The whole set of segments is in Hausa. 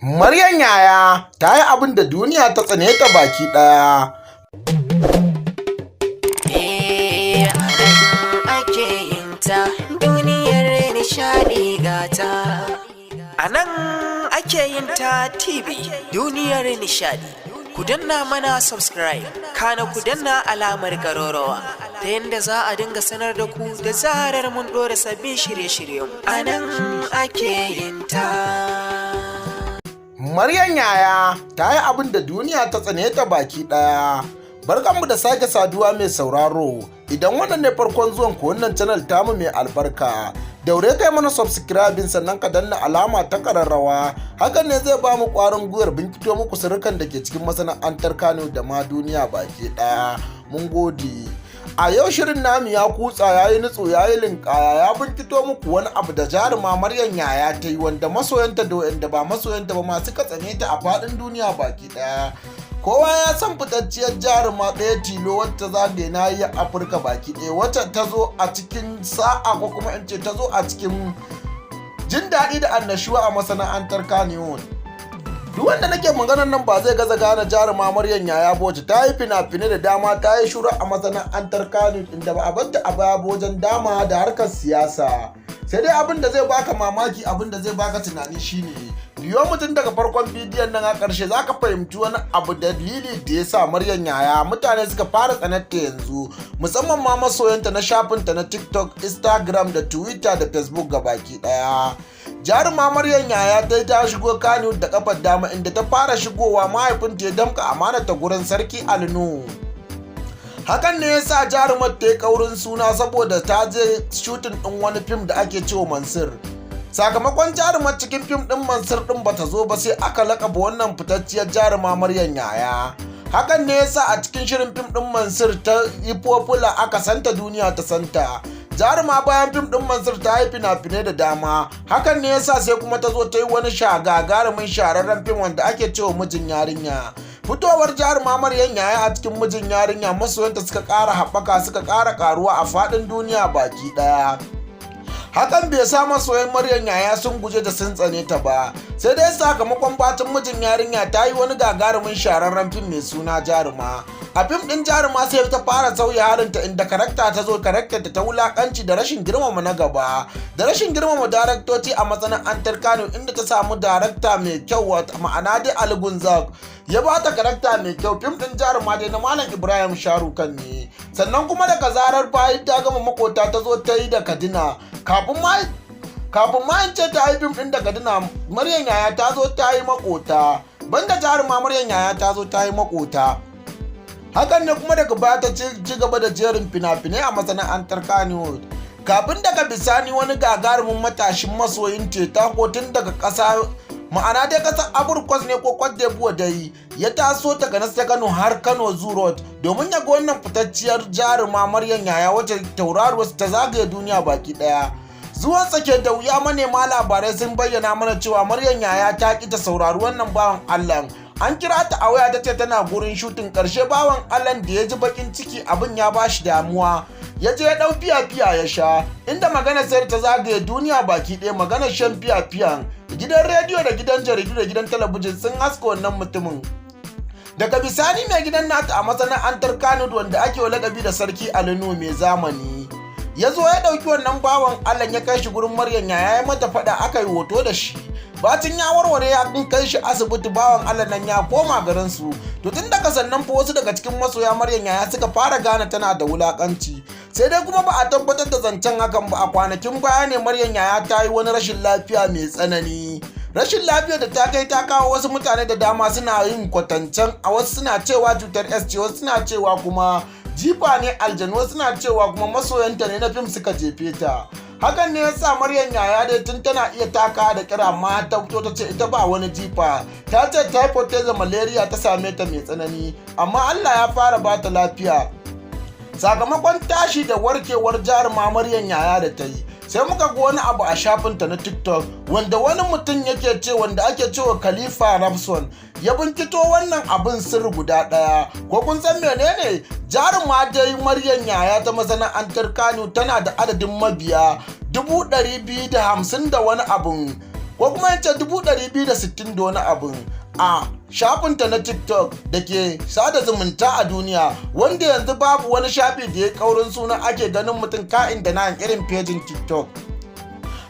Maryam Yahaya ta yi abin da duniya ta tsane ta baki ɗaya. Eh, a nan ake yin ta duniyar nishaɗi gata. A nan ake yin ta TV duniyar nishaɗi. Ku danna mana subscribe, kana ku danna alamar ƙararrawa ta yadda za a dinga sanar da ku da zarar mun ɗora sabbin shirye-shiryen. A nan ake yin ta. Maryam Yahaya ta yi abin da duniya ta tsane ta baki ɗaya. Barkanmu da sake saduwa, mai sauraro. Idan wannan ne farkon zuwan ku wannan channel tamu mai albarka, daure kai mana subscribing, sannan ka danna alama ta kararrawa. Hakan ne zai ba mu ƙwarin gwiwar binkito muku sirrukan da ke cikin masana'antar Kano da ma duniya baki ɗaya. Mun gode. A yau shirin namu ya kutsa, ya yi nutso, ya yi linkaya, ya binkito muku wani abu da jaruma Maryam Yahaya ta yi wanda masoyanta da wanda ba masoyanta ba masu tsane ta a faɗin duniya baki ɗaya. Kowa ya san fitacciyar jaruma ɗaya tilo wacce zagaye nahiyar Afirka baki ɗaya, wacce ta zo a cikin sa'a, ko kuma in ce ta zo a cikin jin daɗi da annashuwa a masana'antar Kannywood. Duk wanda nake maganar nan ba zai gaza gane jaruma Maryam Yahaya Boce. Ta yi fina-finai da dama, ta yi shura a masana'antar Kano, inda ba a banta a baya ba wajen dama da harkar siyasa. Sai dai abin da zai baka mamaki, abin da zai baka tunani shine, biyo mutum daga farkon bidiyon nan a ƙarshe, za ka fahimci wani abu, dalili da ya sa Maryam Yahaya mutane suka fara tsanarta yanzu, musamman ma masoyanta na shafinta na TikTok, Instagram da Twitter da Facebook gabaki ɗaya. Jaruma Maryam Yahaya dai ta shigo Kano da kafar dama, inda ta fara shigowa mahaifinta ya damka amana ta gurin Sarki Ali Nuhu. Hakan ne ya sa jarumar ta yi kaurin suna, saboda ta je shooting ɗin wani fim da ake cewa Mansur. Sakamakon jarumar cikin fim ɗin Mansur ɗin bata zo ba, sai aka lakaba wannan fitacciyar jaruma Maryam Yahaya. Hakan ne yasa a cikin shirin fim ɗin Mansur ta yi popular, aka santa, duniya ta santa. Jaruma bayan fim ɗin Mansur ta yi fina-finai da dama. Hakan ne yasa sai kuma ta zo ta yi wani gagarumin shahararren fim wanda ake cewa Mijin Yarinya. Fitowar jaruma Maryam Yahaya a cikin Mijin Yarinya, masoyanta suka ƙara haɓaka, suka ƙara ƙaruwa a faɗin duniya baki ɗaya. Hakan bai sa masoyan Maryam Yahaya sun guje da sun tsane ta ba. Sai dai sakamakon batun Mijin Yarinya, ta yi wani gagarumin shahararren fim mai suna Jaruma. A fim din Jaruma sai ta fara sauya halinta, inda character ta zo, character ta wulakanci da rashin girmama na gaba da rashin girmama daraktoci a masana'antar Kano, inda ta samu darakta mai kyau, ma'ana dai Ali Gunzak ya ba ta character mai kyau. Fim din Jaruma dai na Malam Ibrahim Sharukan ne. Sannan kuma daga zarar bayan ta gama Makota, ta zo ta yi da Kadina. Kafin ma in ce ta yi fim din da Kadina, Maryam Yahaya ta zo ta yi Makota. Banda Jaruma Maryam Yahaya ta zo ta yi Makota, hakan ne kuma daga baya ta ci gaba da jerin fina-finai a masana'antar Kannywood, kafin daga bisani wani gagarumin matashin masoyin teta ko tun daga ƙasa, ma'ana dai ƙasar Aburkwas ne ko Cote d'Ivoire dai, ya taso daga ta Kano har Kano Zoo Road domin ya ga wannan fitacciyar jaruma Maryam Yahaya, wacce tauraruwar ta zagaye duniya baki ɗaya. Zuwan tsake da wuya, manema labarai sun bayyana mana cewa Maryam Yahaya ta ki ta saurari wannan bawan Allah. An kira ta a waya, ta ce tana gurin shooting. Karshe bawan Allah da ya ji bakin ciki, abin ya bashi damuwa, ya je ya dau fiya-fiya ya sha, inda magana sai ta zagaye duniya baki ɗaya. Maganar shan fiya-fiyan, gidan rediyo da gidan jaridu da gidan talabijin sun haska wannan mutumin. Daga bisani mai gidan nata a masana'antar Kano, wanda ake wa lakabi da Sarki Ali Nuhu mai zamani, ya zo ya ɗauki wannan bawan Allah ya kai shi gurin Maryam Yahaya, ya mata faɗa, aka yi hoto da shi. Bacin ya warware, ya kai shi asibiti, bawan Allah nan ya koma garin su. To, tun daga sannan fa wasu daga cikin masoya Maryam Yahaya suka fara gane tana da wulakanci. Sai dai kuma ba a tabbatar da zancen hakan ba. A kwanakin baya ne Maryam Yahaya ta yi wani rashin lafiya mai tsanani, rashin lafiya da ta kai ta kawo wasu mutane da dama suna yin kwatancen a wasu suna cewa cutar S ce, wasu suna cewa kuma jifa ne aljanu, wasu suna cewa kuma masoyanta ne na fim suka jefe ta. Hakan ne ya sa Maryam Yahaya dai tun tana iya taka da kira amma ta fito ta ce ita ba wani jifa. Ta ce typhoid ta, malaria ta same ta mai tsanani, amma Allah ya fara ba ta lafiya. Sakamakon tashi da warkewar jaruma Maryam Yahaya da ta yi, sai muka ga wani abu a shafinta na TikTok wanda wani mutum yake ce, wanda ake cewa Khalifa Rapson, ya binkito wannan abin sirri guda ɗaya. Ko kun san menene? Jaruma dai Maryam Yahaya ta masana'antar Kano tana da adadin mabiya 250,000 da wani abun. ko kuma yace 260,000 da wani abin a shafinta na TikTok da ke sada zumunta a duniya, wanda yanzu babu wani shafi da ya kaurin suna ake ganin mutum ka'in da na'in irin pejin TikTok.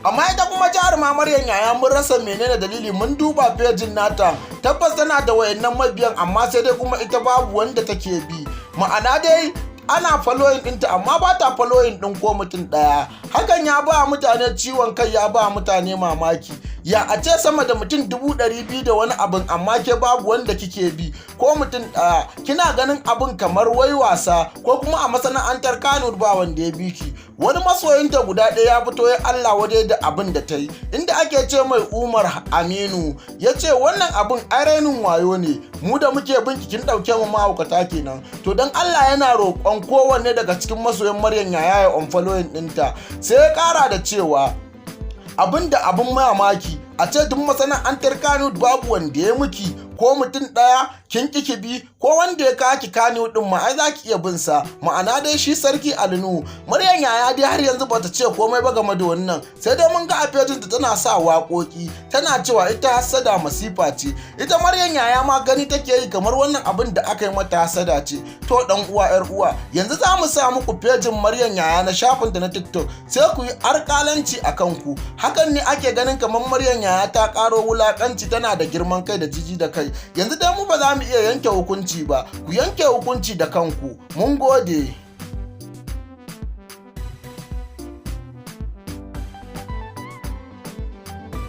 Amma ita kuma jaruma Maryam Yaya, mun rasa menene dalili. Mun duba pejin nata, tabbas tana da wayannan mabiyan, amma sai dai kuma ita babu wanda take bi. Ma'ana dai ana following ɗinta, amma ba ta following ɗin ko mutum ɗaya. Hakan ya ba mutane ciwon kai, ya ba mutane mamaki. Ya a ce sama da mutum 200,000 da wani abin, amma ke babu wanda kike bi ko mutum ɗaya? Kina ganin abin kamar wai wasa, ko kuma a masana'antar Kano ba wanda ya bi ki? Wani masoyinta guda ɗaya ya fito ya Allah waje da abin da ta yi, inda ake ce mai Umar Aminu, ya ce wannan abin ai rainin wayo ne. Mu da muke bin kin ɗauke mu mahaukata kenan. To don Allah yana roƙon kowanne daga cikin masoyan Maryam Yaya ya unfollowing ɗinta. Sai ya ƙara da cewa abin da abin mamaki, a ce duk masana'antar Kano babu wanda ya miki ko mutum ɗaya, kin ki bi ko wanda ya kaki Kano ɗin ma, ai za ki iya bin sa. Ma'ana dai shi Sarki Ali Nuhu. Maryam Yaya dai har yanzu bata ce komai ba game da wannan, sai dai mun ga a fejin ta tana sa waƙoƙi, tana cewa ita hasada masifa ce. Ita Maryam Yaya ma gani take yi kamar wannan abin da aka yi mata hasada ce. To dan uwa, yar uwa, yanzu za mu sa muku fejin Maryam Yaya na shafin ta na TikTok, sai ku yi alƙalanci a kanku. Hakan ne ake ganin kamar Maryam Yaya ta ƙaro wulaƙanci, tana da girman kai da jiji da kai. Yanzu dai mu ba za mu iya yanke hukunci ba, ku yanke hukunci da kanku. Mun gode.